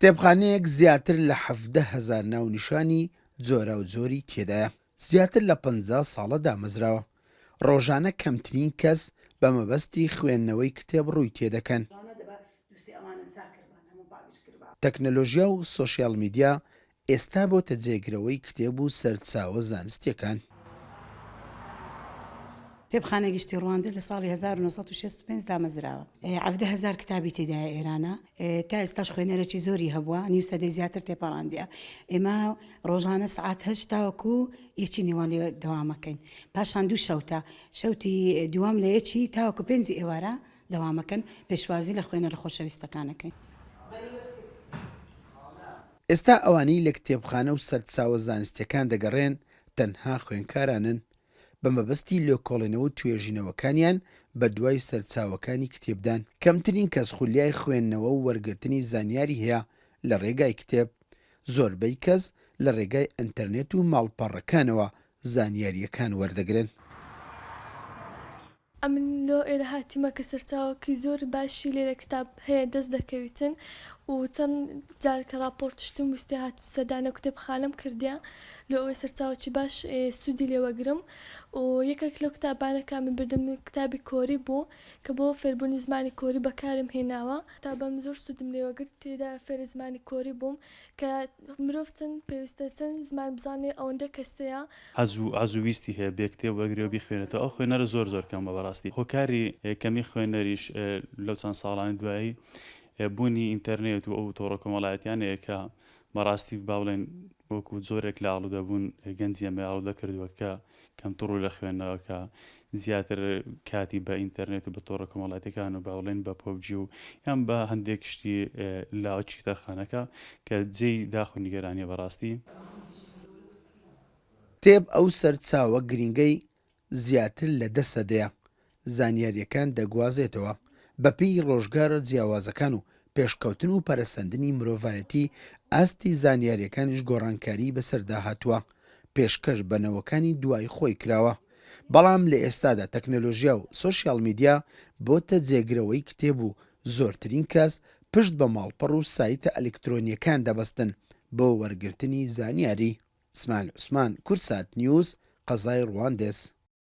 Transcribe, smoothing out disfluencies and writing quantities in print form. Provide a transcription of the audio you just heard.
کتێبخانەیەک زیاتر لە 17 هەزار ناونیشانی جۆراوجۆری تێدایە. زیاتر لە 50 ساڵە دامەزراوە. ڕۆژانە کەمترین کەس بە مەبەستی خوێندنەوەی کتێب ڕووی تێدەکەن. تەکنەلۆژیا و سۆشیال میدیا ئێستا بۆتە جێگرەوەی کتێب و سەرچاوە زانستییەکان. کتێبخانەی گشتی ڕواندز لە ساڵی 1965 دامەزراوە. 17 هەزار کتابی تێدایە ئێرانە. تا ئێستاش خوێنەرێکی زۆری هەبووە، نیو سەدەی زیاتر تێپەڕاندیە. ئێمە ڕۆژانە سەعات هەشت تاوەکو یەکی نێوان لێ دەوامەکەین. پاشان دوو شەوتە، شەوتی دووەم لە یەکی تاوەکو پێنجی ئێوارە دەوامەکەن، پێشوازی لە خوێنەرە خۆشەویستەکان ئەکەین. ئێستا ئەوانەی لە کتێبخانە و سەرچاوە زانستییەکان دەگەڕێن تەنها خوێندکارانن، بە مەبەستی لێکۆڵینەوە و توێژینەوەکانیان بەدوای سەرچاوەکانی کتێبدان. کەمترین کەس خولیای خوێندنەوە و وەرگرتنی زانیاری هەیە لە ڕێگای کتێب، زۆربەی کەس لە ڕێگای ئەنتەرنێت و ماڵپەڕەکانەوە زانیارییەکان وەردەگرن. ئەمن لۆ ئێرە هاتیمە کە سەرچاوەکی زۆر باشی لێرە کتاب هەیە دەست دەکەویتن و چەند جار کە ڕاپۆرتشتم ویستێ هات سەردانە کتێبخانەم کردیە لۆ ئەوەی سەرچاوەکی باش سوودی لێ وەگرم و یەکێک لەو کتابانە کە من بردم کتابی کۆری بوو کە بۆ فێربوونی زمانی کۆری بەکارم هێناوە کتابەم زۆر سوودم لێ وەگرت تێدا فێری زمانی کۆری بووم کە مرۆڤ چەند پێویستە چەند زمان بزانێ ئەوەندە کەسەیە. حەز و حەز و ویستی هەیە بێ کتێب وەرگرێ و بیخوێنێتەوە ئەو خوێنەرە زۆر زۆر کەمە بەڕاستی هۆکاری کەمی خوێنەریش لەو چەند ساڵانەی دوایی بوونی ئینتەرنێت و ئەو تۆڕە کۆمەڵایەتیانەیە کە بەڕاستی با بڵێن وەکو جۆرێک لە ئاڵودەبوون گەنجی ئەمەی ئاڵودە کردووە کە کەمتر ڕوو لە خوێندنەوە کە زیاتر کاتی بە ئینتەرنێت و بە تۆڕە کۆمەڵایەتیەکان و با بڵێن بە پۆبجی و یان بە هەندێک شتی لاوەکی تەرخانەکە کە جێی داخ و نیگەرانیە بەڕاستی. کتێب ئەو سەرچاوە گرینگەی زیاتر لە دە سەدەیە زانیارییەکان دەگوازێتەوە، بەپێی ڕۆژگارە جیاوازەکان و پێشکەوتن و پەرەسەندنی مرۆڤایەتی ئاستی زانیارییەکانیش گۆڕانکاریی بەسەردا هاتووە، پێشکەش بە نەوەکانی دوای خۆی کراوە. بەڵام لە ئێستادا تەکنەلۆژیا و سۆشیال میدیا بۆتە جێگرەوەی کتێب و زۆرترین کەس پشت بە ماڵپەڕ و سایتە ئەلکترۆنییەکان دەبەستن بۆ وەرگرتنی زانیاری. سمایل عوسمان، کوردسات نیوز، قەزای ڕواندز.